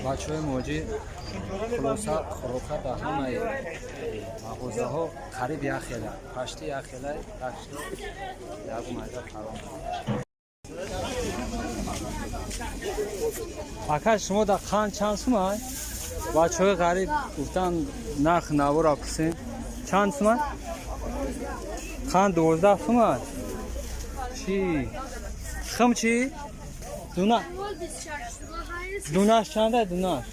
Бачаҳои муҳоҷир, хулоса, хӯрока дар ҳамаи мағозаҳо қариб як хела, пашти як хела, так что ягу майда фаром. Ака, шумо дар қанд чанд сумай? Бачаҳои ғариб гуфтан, нарх навора пурсем. Чанд сумай? Қанд 12 сумай. Чӣ? Хим чӣ? Дуна? Дунаш чанда, дунаш?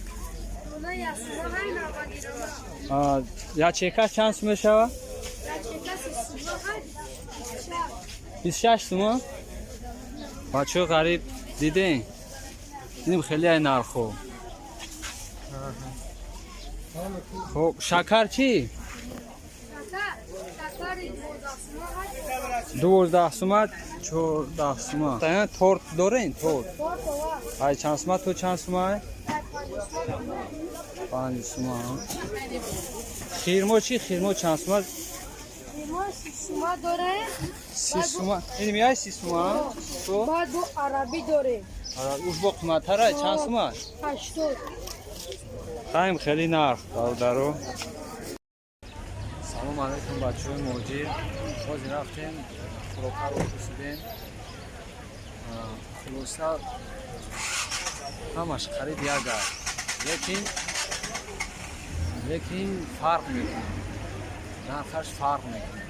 Ячейкаш чанд сум мешава? 26 сума. Бачаҳои ғариб, дидем? Дидем, хеле ай нархҳо. Хоб, шакар чӣ? 12 сума, 14 сума. Торт дорем, торт. Ай чанд сума то чанд сума? 5 сума. Хирмо чӣ? Хирмо чанд сума? Хирмо 30 сума дорем. 30 сума. Ин миай 30 сума? Баъд бо арабӣ дорем. Уж бо қиматтара, чанд сума? 80. Хаем, хеле нарх, бародаро. Салом алейкум, бачаҳои муҳоҷир. Ҳозир рафтем, хӯрокаро пурсидем. Хулоса, ҳамаш қариб як аст, лекин фарқ мекунад, нархаш фарқ мекунад,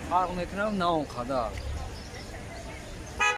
фарқ мекунад, на он қадар.